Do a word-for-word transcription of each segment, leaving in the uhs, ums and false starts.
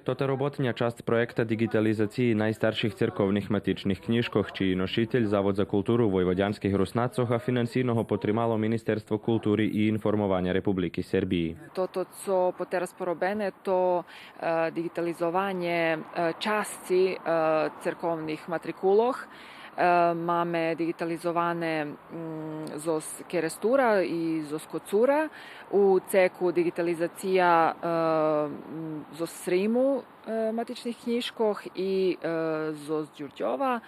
Тота роботня часц проєкта диґитализациї найстарших церковних матичних кнїжкох, чий ношитель Завод за културу войводянских Руснацох, а финансийно го потримало Министерство култури и информованя Републики Сербиї. Тото цо потераз поробене, то е, диґитализованє е, часци е, церковних матрикулох. Е, маме диґитализоване м, зоз Керестура и зоз Коцура. У цеку диґитализация е, м, зоз Сриму е, матичних кнїжкох и е, зоз Дюрдьова.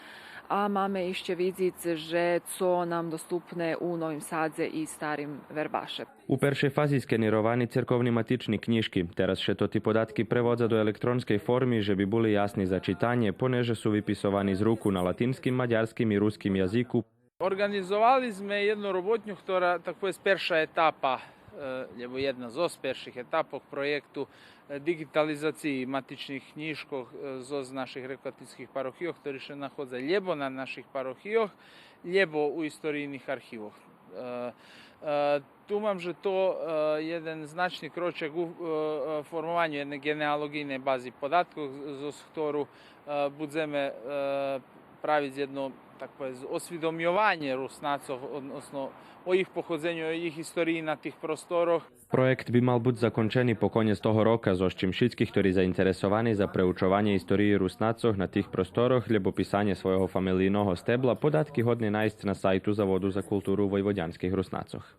А маме ище видзиц же цо нам доступне у Новим Садзе и Старим Вербаше. У першей фази скенировани церковни матични кнїжки. Тераз ше тоти податки преводза до електронскей форми же би були ясни за читанє, понеже су виписовани з руку на латинским, мадярским и руским язику. Орґанизовали зме єдну роботню, котра, так повесц, перша етапа, е, лєбо єдна зоз перших етапох проєкту, е, диґитализациї матичних кнїжкох, е, зоз наших рекватицких парохийох, котри ше находза лєбо на наших парохийох, лєбо у историйних архивох. Е, е, Думам же то е, єден значни крочок у е, е, формованю єдней ґенеалоґийней бази податкох, з- зоз котру е, будземе е, правиц єдно, так повесц, освидомйованє Руснацох, односно о їх походзеню, о їх историї на тих просторох. Проєкт би мал буц закончени по конєц того рока, зоз чим шицки хтори заинтересовани за преучованє историї Руснацох на тих просторох лєбо писанє свойого фамелийного стебла, податки годни найсц на сайту Заводу за културу войводянских Руснацох.